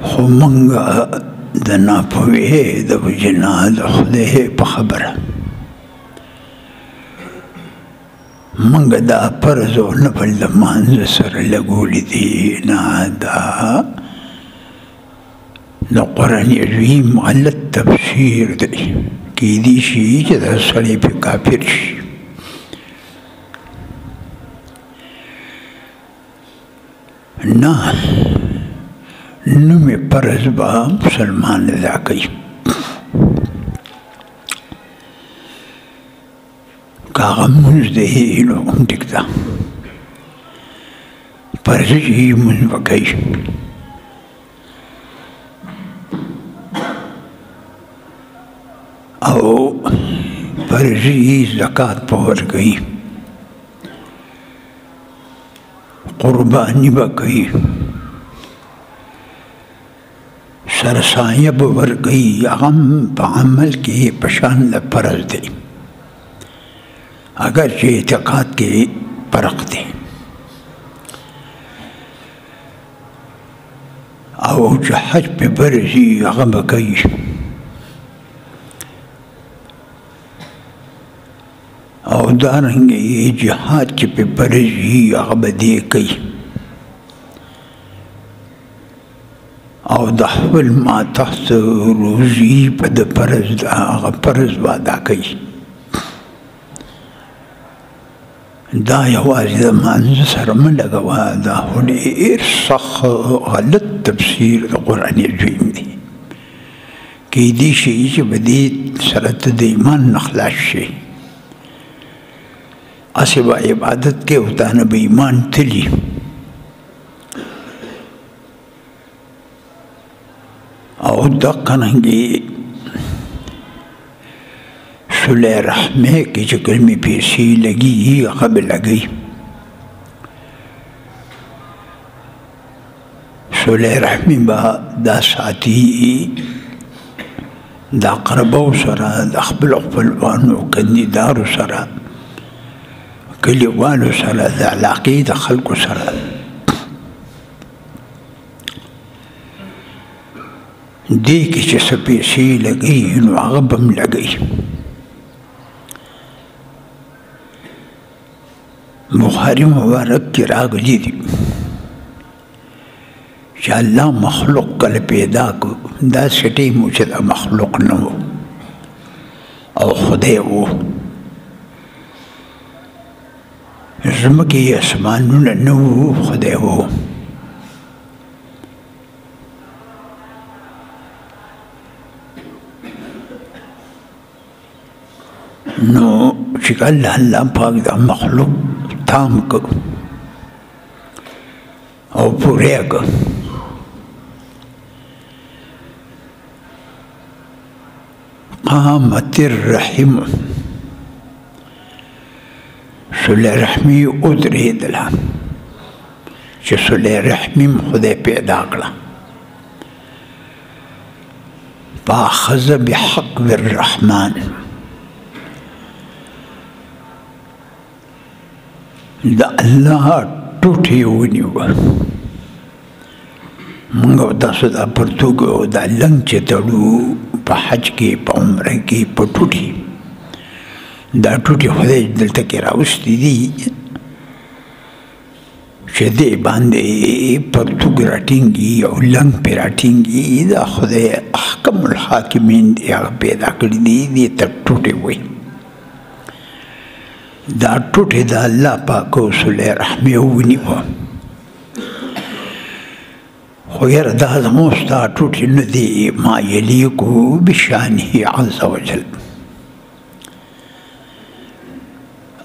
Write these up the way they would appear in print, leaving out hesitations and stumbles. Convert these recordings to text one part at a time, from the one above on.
خو موږ د ناپوهۍ د وجې نه د خدای په خبره موږ دا فرض او نفل د لمانځه سره لګولي دي. نه، دا د قرآن عظیم غلط تفسیر دی. کیدی شي چې دا سړی پې کافر شي. نه، نوم فرض به مسلمان ادا کوي. که هغه لمونځ دی نو هم ټیک ده، فرض چې لمونځ به کوي. او فرضي زکات به ورکوي، قرباني به کوي، سرسایه به ورکوي. هغه هم په عمل کې په شان د فرض دی، اگر چې اعتقاد کې فرق دی. او چې حج پې فرض هغه به کوي. او دارنګه یې جهاد چې پې فرض وي هغه به دې کوي. او د خپل ما تحت روزي په د فرض ده، هغه فرض به ادا کوي. دا یوازې د لمانځه سره مه لګوه، دا خو ډېر سخت غلط تفسیر د قرآن عظیم دی. کیدی شي چې په دې سره ته د ایمان نه خلاص شې، هسې به عبادت کوې او تا نه به ایمان تلي. او دقه رنګې صله رحمې کې چې کومې پیسې لګي هغه به لګوي. صله رحمې به دا ساتي د اقرباو سره، د خپلو خپلوانو کندیدارو سره، کلیوالو سره، د علاقې د خلکو سره. دې کې چې څه پیسې لګوي نو هغه به هم لګوي. بخاري مبارک کې راغلي دي چې الله مخلوق کله پیدا کړو، داسې ټیم و چې دا مخلوق نه و او خدای و. ځمکې اسمانونه نه وو، خدای و. نو چې کله الله پاک دا مخلوق تام کړ او پوره کړ، قامت الرحم، صله رحمي ودرېدله چې صله رحمي هم خدای پیدا کړه. فأخذ بحق الرحمن، د الله ټوټې ونیوه. موږ او تاسو دا پرتوګ او دا لنګ چې تړو په حج کې، په عمره کې، په ټوټې، دا ټوټې خدای دلته کې راوستي دي چې دې باندې پرتوګ راټینګي او لنګ پرې راټینګي. دا خدای احکم الحاکمین دی، هغه پیدا کړي دي، دې ته ټوټې وایي. دا ټوټې د الله پاک او صله رحمې ونیوه. خو یاره دا زموږ ستا ټوټې نه دي، ما یلیق بشانه عز وجل.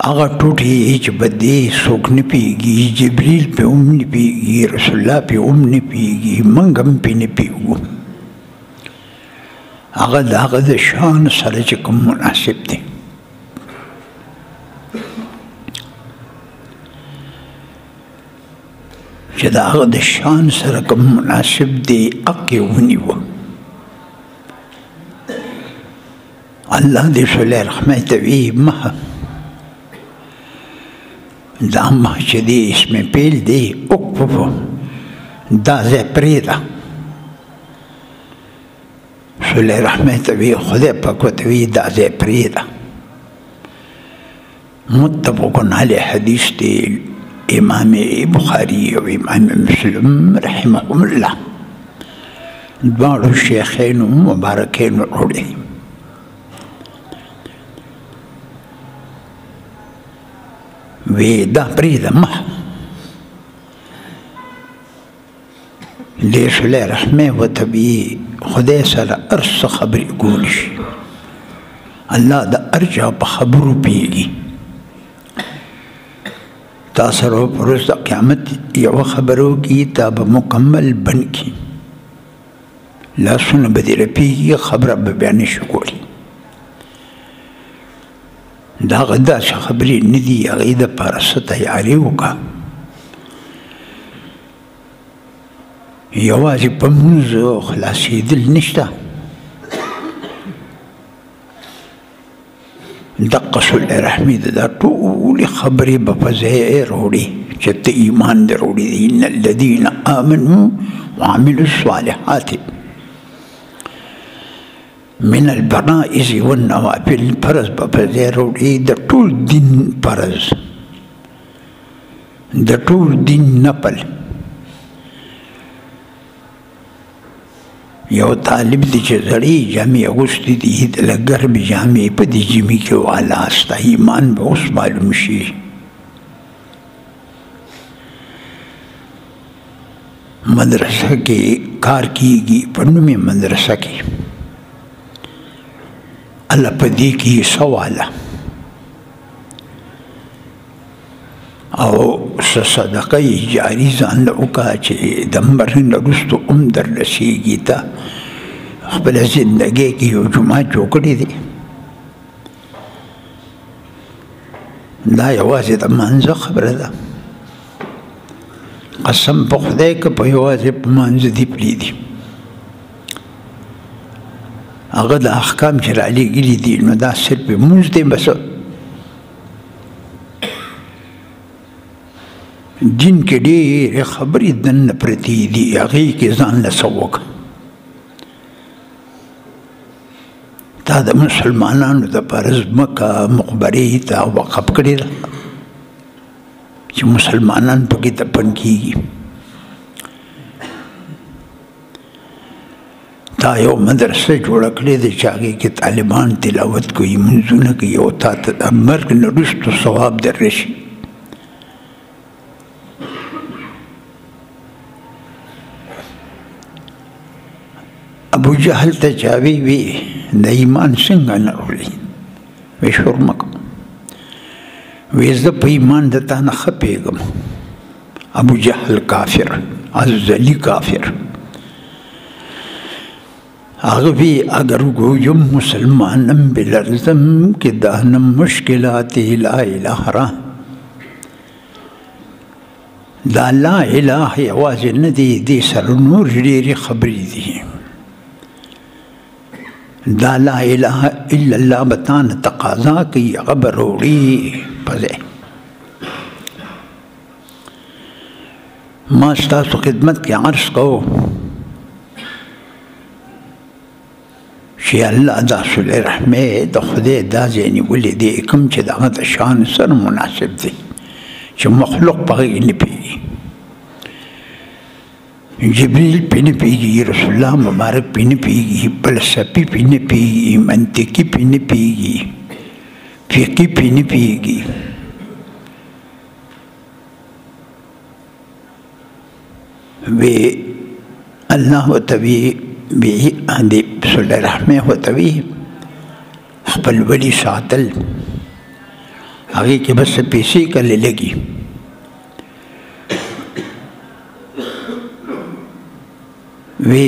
هغه ټوټې چې په دې څوک نه پوهېږي، جبریل پې هم نه پوهېږي، رسول الله پې هم نه پوهېږي، موږ هم پې نه پوهېږو. هغه د هغه د شان سره چې کوم مناسب دی. چې د هغه د شان سره کوم مناسب دی حق یې ونیوه. الله دې صله رحمې ته وي مه دا مه چې دی اسم پیل دی اکفف، دا ځای پرېږده. صله رحمې ته وی خدای پاک ورته وی دا ځای پرېږده. متفق علیه حدیث دی، امام بخاري او امام مسلم رحمهم الله دواړو شیخینو مبارکینو راوړی. وی دا پرېږده مه، دې صله رحمې ورته وی خدای سره هر څه خبرې کولی شي، الله د هر چا په خبرو پوهېږي. تا سره په ورځ د قیامت یوه خبره وکړي، تا به مکمل بند کړي، لاسونه به دې رپېږي، خبره به بیا نه شي کولی. دا هغه داسې خبرې نه دي، هغې دپاره څه تیاري وکړه. یوازې په مونځ خلاصېدل نشته، دقه صله رحمي ده، دا ټولې خبرې به په ځای راوړي چې ته ایمان دې راوړي دی. ان الذین آمنوا وعملوا الصالحات من الفرائض والنوافل، فرض به په ځای راوړي، د ټول دین فرض، د ټول دین نفل. یو طالب دی چې زړې جامې اغوستې دي، د له ګرمې جامې په دې ژمي کې والا، ستا ایمان به اوس معلوم شي. مدرسه کې کار کیږي، په نوم یې مدرسه کې الله په دې کې څه واله او څه صدقه یې جاري ځان له وکړه چې د مرګ نه وروسته هم در رسېږي. ته خپله زندګۍ کې یو جومات جوړ کړی دی، دا یوازې د مانځه خبره ده. قسم په خدای که په یوازې په مانځه دي پرېږدي، هغه د احکام چې رالیږلي دي نو دا صرف لمونځ دی بس. دین کې ډېرې خبرې دننه پرتې دي، هغې کې ځان له څه وکړه. تا د مسلمانانو دپاره ځمکه مقبرې ته وقف کړې ده چې مسلمانان پکې دفن کېږي. تا یو مدرسه جوړه کړې ده چې هغې کې طالبان تلاوت کوي، لمونځونه کوي، او تا ته د مرګ نه وروسته ثواب در رسي. ابو جهل ته چا وی وی د ایمان څنګه نه راوړي؟ وی شور مه کوه، وی زه په ایمان د تا نه ښه پوهېږم. ابو جهل کافر، ازلي کافر. هغه وی اگر ګویم مسلمانم بلرزم کې دانم مشکلات لا اله را. دا لا اله یوازې نه دی، دې سره نور ډېرې خبرې دي. دا لا اله الا الله به تا نه تقاضا کوي، هغه به راوړي په ځای. ما ستاسو خدمت کې عرض کوو چې الله دا صله رحمې د خدای دا ځای نیولی دی کوم چې د هغه د شان سره مناسب دی چې مخلوق په هغې نه پوهېږي. جبریل پې نه پوهېږي، رسول الله مبارک پې نه پوهېږي، فلسفي پې نه پوهېږي، منطقي پې نه پوهېږي، فقهي پې نه پوهېږي. وی الله ورته وی وی دې صله رحمې ورته وی خپل ولي ساتل، هغې کې بس پیسې کله لګي. وی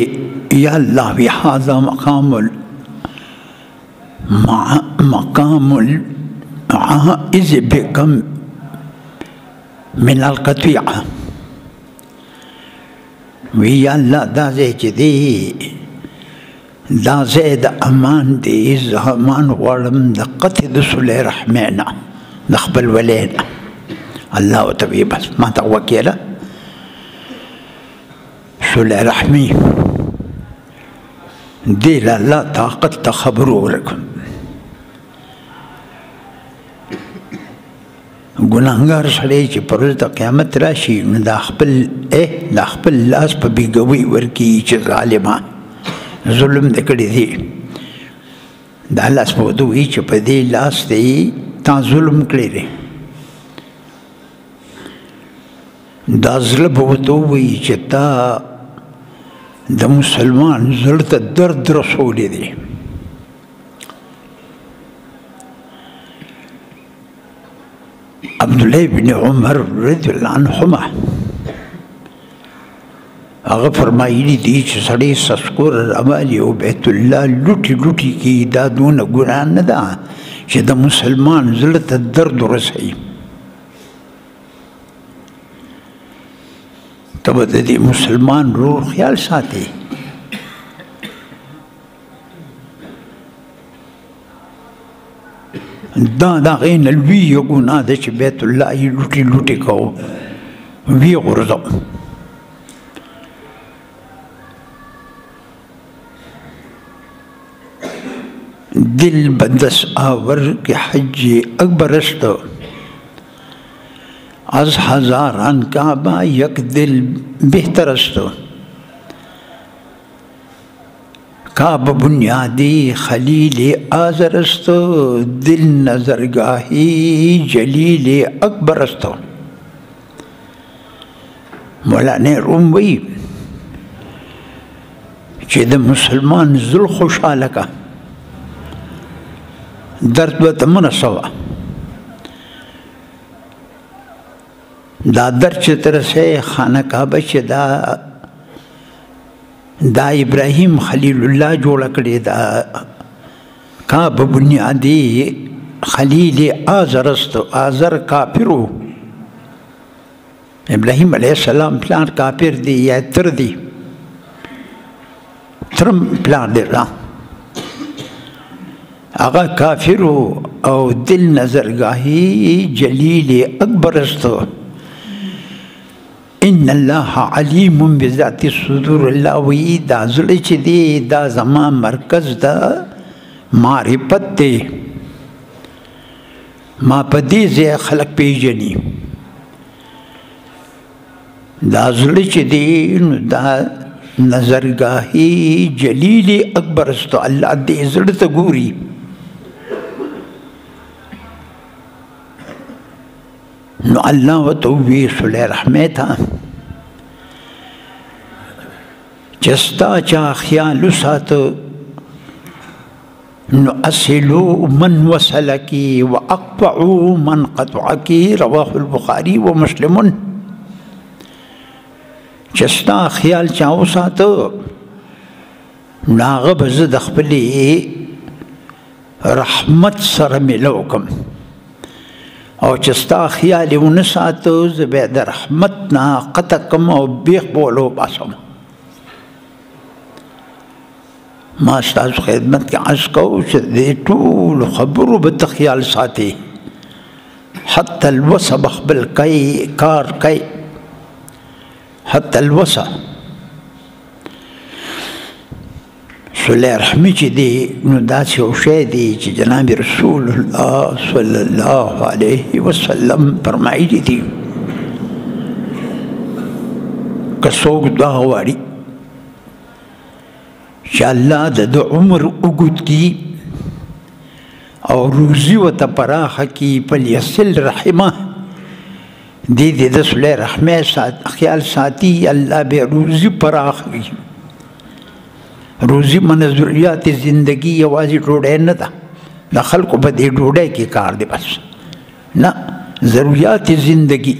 یا الله وی هذا مقام مقام العائز بكم من القطيعة. وی یا الله دا ځای چې دی دا ځای د امان دی، زه امان غواړم د قطع د صلې رحمې نه، د خپل ولې نه. الله ورته وی بس ما ته وکیله صلې رحمي. دې له الله طاقت ته خبرو ورکړم. ګناهګار سړی چې پر ورځ د قیامت راشي نو دا خپل لاس په بېګوۍ ورکوي چې ظالمه ظلم دې کړی دی. دا لاس په ورته وایي چې په دې لاس دی تا ظلم کړی دی. دا زړه به ورته ووایي چې تا د مسلمان زړه ته درد رسولی دی. عبدالله بن عمر رضی الله عنهما هغه فرمایلي دي چې سړی سسکور راوالي او بیت الله لوټي لوټي کړي، دا دونه ګناه نه ده چې د مسلمان زړه ته درد ورسوي. ته به د دې مسلمان ورور خیال ساتې. دا د هغې نه لویه ګناه ده چې بیت الله یې لوټې لوټې کوو، ویې غورځوو. دل بدس آور که حج اکبر است، از هزاران کعبه یک دل بهتر است. کعبه بنیادی خلیل آزر است، دل نظرگاهی جلیل اکبر است. مولانا روم وایي چې د مسلمان زړه خوشحاله که، درد به ته مه رسوه. دا درد چې ته رسوې خانه کعبه چې دا ابراهیم خلیل الله جوړه کړې ده، کعبه بنیادي خلیل آزر است. آزر کافر و، ابراهیم علیه السلام پلار کافر دی یا تر دی، ترم پلار دی را، هغه کافر او دل نظرګاهي جلیل اکبر است. ان الله علیم بذات الصدور. الله وایي دا زړه چې دی دا زما مرکز ده معرفت دی، ما په دې ځای خلک پیژني. دا زړه چې دی نو دا نظرګاهي جلیل اکبر است. الله دې زړه ته ګوري. نو الله ورته ووایي صله رحمې ته چې ستا چا خیال وساته نو اصلو من وصلکی واقطعو من قطعکی. رواه البخاري ومسلم. چې ستا خیال چا وساته نو هغه به زه د خپلې رحمت سره میله وکړم، او چې ستا خیال یې ونه ساته زه به د رحمت نه قطع کړم او بیخ به ورله وباسم. ما ستاسو خدمت کې عرض کوو چې د دې ټولو خبرو به ته خیال ساتې، حتی الوسه به خپل کوي کار کوي، حتی الوسه. صله رحمي چې دی نو داسې یو شی دی چې جناب رسول الله صلی الله علیه وسلم فرمایلي دي که څوک دعا غواړي چې الله د ده عمر اوږد کړي او روزي ورته پراخه کړي، فلیصل رحمه، دې دې د صله رحمې خیال ساتي، الله به روزي پراخه کړي. روزي من ضروریات زندگی یوازې ډوډۍ نه ده، د خلکو په دې ډوډۍ کې کار دی بس، نه، ضروریات زندگی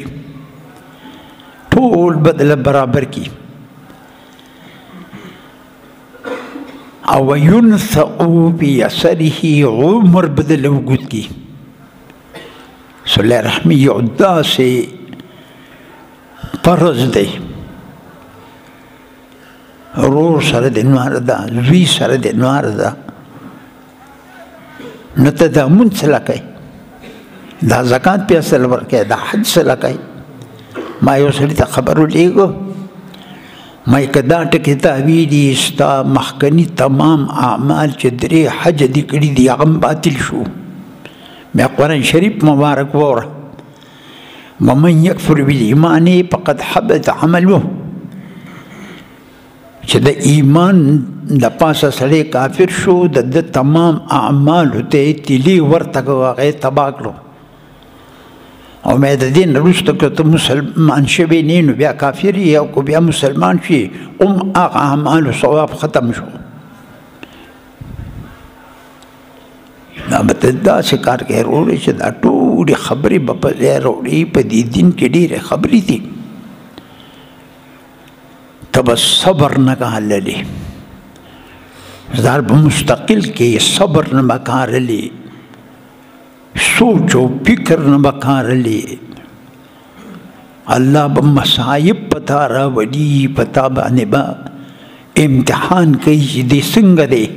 ټول بدله برابر کی. او ینثأ فی اثره عمر بدله اوږد کی. صله رحمي یو داسې فرض دی، ورور سره د نوار ده، زوی سره د نوار ده، نو ته دا مونځ څه کوې، دا زکات بیا څه ورکوې، دا حج څه کوې؟ ما یو سړي ته خبر ولېږه، ما یې که دا ټکي تا ویلي، ستا مخکني تمام اعمال چې درې حج دې کړي دي هغه هم باطل شو. بیا قرآن شریف مبارک واوره، ومن یکفر بالایمان فقد حبط عمله، چې د ایمان د پاسه سړی کافر شو، د ده تمام اعمالو ته یې تیلې ورته کړو، هغه یې تباه کړو. او مې د دې نه وروسته که ته مسلمان شوی نه نو بیا کافر یې، او که بیا مسلمان شي هم هغه اعمالو ثواب ختم شو. دا به ته داسې کار کوې وروره چې دا ټولې خبرې به په ځای راوړې. په دې دین کې ډېرې خبرې دي، ته به صبر نه کاللې، ځان به مستقل کې صبر نه به کارلې، سوچ او فکر نه به کارلې. الله به مصایب په تا راولي، په تا باندې به امتحان کوي چې دی څنګه دی.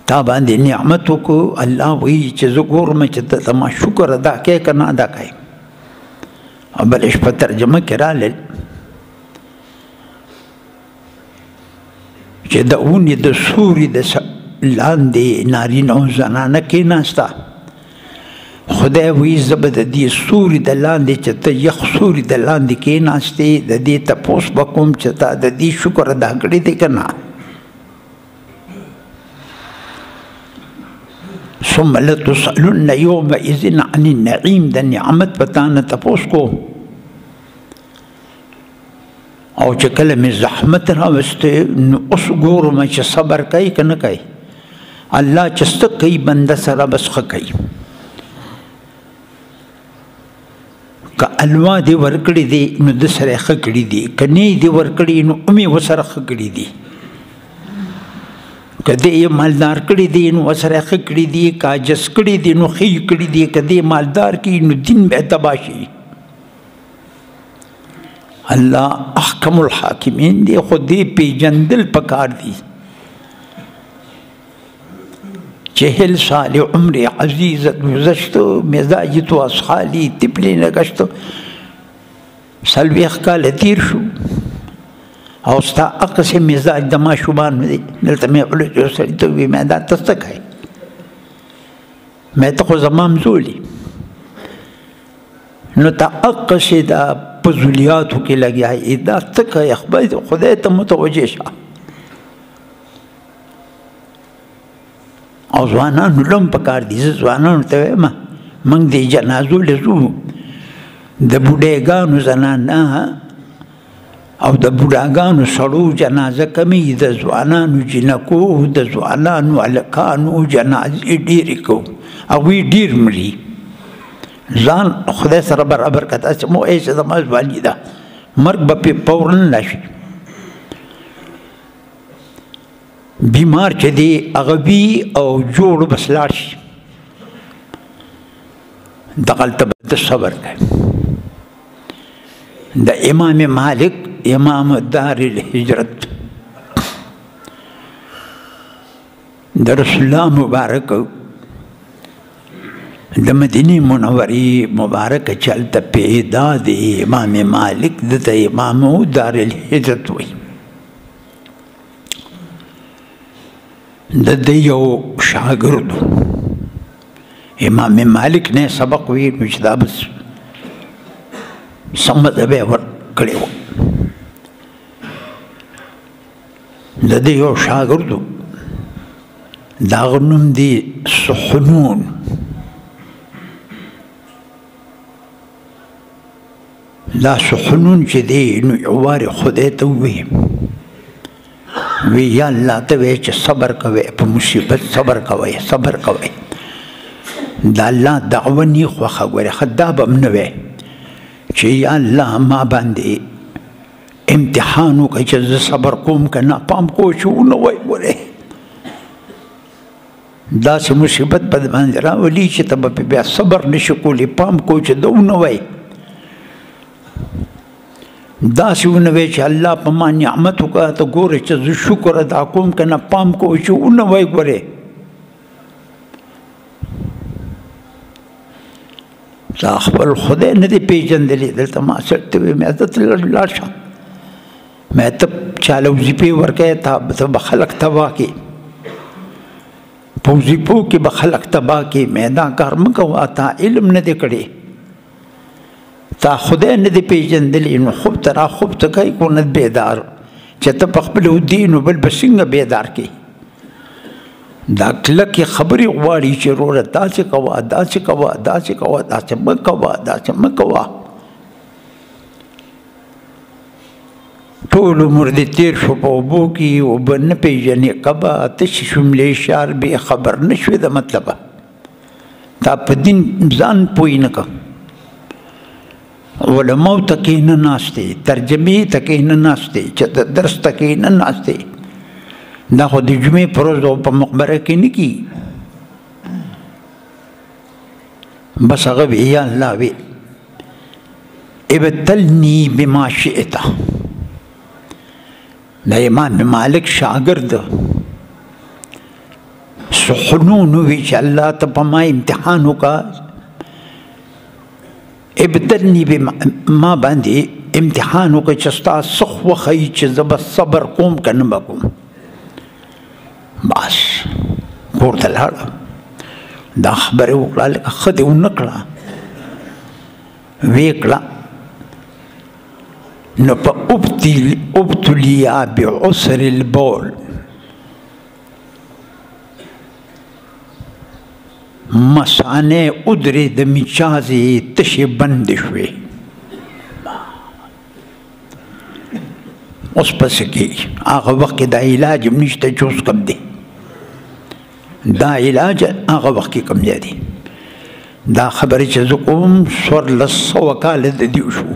تا باندې نعمت وکړو، الله وایي چې زه ګورم چې ته زما شکر ادا کوې که نه ادا کوې. او بله شپه ترجمه کې رالل چې د ونې د سوري د لاندې نارینه او زنانه کېناسته. خدای وایي زه به د دې سوري د لاندې چې ته یخ سوري د لاندې کېناستې، د دې تپوس به کوم چې تا د دې شکر ادا کړی دی که نه. ثم لتسألن يومئذ عن النعيم، د نعمت په تا نه تپوس کوم. او چې کله مې زحمت راوستی نو اوس ګورم چې صبر کوي که نه کوي. الله چې څه کوي بنده سره بس ښه کوي. که الوا دې ورکړي دي نو ده سره یې ښه کړي دي، که نه دې ورکړي نو هم یې ورسره ښه کړي دي، که دې یې مالدار کړي دي نو ورسره ښه کړي دي، که عاجز کړي دي نو ښه یې کړي دي، که دې مالدار کړي نو دین به یې تباه شي. الله احکم الحاکمین دی، خو دې پېژندل پکار دي. 40 سال عمر عزیزت گذشت، مزاج تو از خالی طفلی نگشت. څلوېښت کاله تېر شو او ستا هغسې مزاج د ماشومانو دی. دلته مې ولید یو سړي ته وویل، مې دا ته څه کوې؟ مې ته خو زما همزولې، نو ته هغسې دا په ذلیاتو کې لګیا یې، دا څه کوې؟ خدای ته متوجه شه. او ځوانانو له هم پکار دي. زه ځوانانو ته وایم، موږ دې جنازو له ځو، د بوډاګانو زنانه او د بوډاګانو سړو جنازه کموي، د ځوانانو جینکو، د ځوانانو هلکانو جنازې ډېرې کوو، هغوی ډېر مري. ځان خدای سره برابر کړه، داسې مه وایه چې زما ځواني ده، مرګ به پرې فوراً راشي. بیمار چې دی هغه وي او جوړ بس لاړ شي، دغلته به ته صبر کوې. د امام مالک امام دار الهجرت د رسول الله مبارک د مدینې منورې مبارک چې هلته پیدا دی، امام مالک ده ته امام دار الهجرت وایي. د ده یو شاګرد امام مالک نه سبق ویل، نو چې دا بس سمه ده به یې ورکړې وه. د ده یو شاګرد د هغه نوم دی سحنون. دا سحنون چې دی نو یو وارې خدای ته ووایي، وی یا الله ته وایې چې صبر کوئ، په مصیبت صبر کوئ، صبر کوئ. د الله دعوه نی خوښه ګورې، ښه دا به هم نه وایې چې یا الله ما باندې امتحان وکړه چې زه صبر کوم که نه، پام کوه چې ونه وایې. ګورې داسې مصیبت به باندې راولي چې ته به پرې بیا صبر نه شې کولی، پام کوه چې دا ونه وایې. داسې ونه وایې چې الله په ما نعمت وکړه، ته ګورې چې زه شکر ادا کوم که نه، پام کوه چې ونه وایې. ګورې تا خپل خدای نه دی پېژندلی. دلته ما چېرته وې، مې ته لاړ شه، مې ته چاله وظیفې ورکوې، ته به خلک تباه کړې، په وظیفو کې به خلک تباه کړې. مې دا کار مه کوه، تا علم نه دی کړی، تا خدای نه دی پېژندلی، نو خوب ته را خوب ته کوي کو نه بیدار چې ته په خپل ودي، نو بل به څنګه بیدار کړې؟ دا کلکې خبرې غواړي چې وروره داسې کوه، داسې کوه، داسې کوه، داسې مه کوه، داسې مه کوه. ټول عمر دې تېر شو په اوبو کې، اوبه نه پېژنې، کبه تشې شملې شار بې خبر نه شوې د مطلبه، تا په دین ځان پوه نه کړ. علماو ته کې نه ناست دی، ترجمې ته کې نه ناست دی، چې د درس ته کې نه ناست دی. دا خو د جمعې پر ورځ په مقبره کې نه کېږي. بس هغه وی یا الله وی ابتلني بما شئت. د امام مالک شاګرد سحنون وی چې الله ته په ما امتحان وکړه، ابتلني بما ما باندې امتحان وکړه چې ستا څه خوښه وي چې زه به صبر کوم که نه به کوم. بس کور ته لاړه، دا خبرې وکړه، لکه ښه دې ونه کړه، ویې کړه. نو په ابتلیا بعسر البول، مثانه ودرې د میچازې تشې بندې شوې. اوس پسې کېږي هغه وخت کې دا علاج هم نشته چې اوس کوم دی، دا علاج هغه وخت کې کوم ځای دی. دا خبرې چې زه کوم 1400 کاله د دې وشو،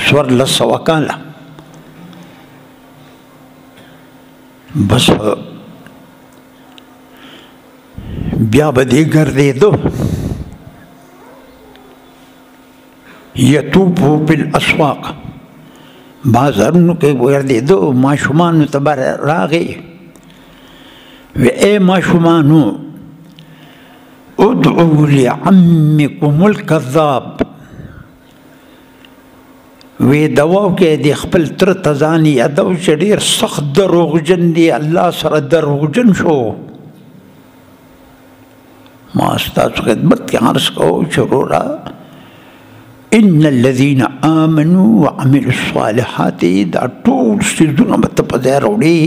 1400 کاله. بس بیا به دې ګرځېدو، یطوفو فی الاسواق، بازارونو کې ګرځېدو، ماشومانو ته به راغی وی ای ماشومانو ادعو لعمکم الکذاب، وی دوا کې د خپل تره ته ځان یادو چې ډېر سخت دروغجن دی، الله سره دروغجن شو. ما ستاسو خدمت کې عرض کوو چې وروره ان الذين آمنوا وعملوا الصالحات، دا ټول څیزونه به ته په ځای راوړې.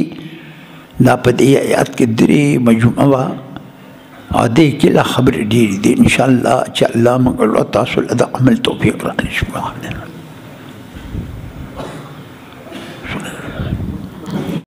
دا په دې آیات کې درې مجموعه وه او دې کې لا خبرې ډېرې دي. انشاءالله چې الله موږ له تاسو له د عمل توفیق رانشي.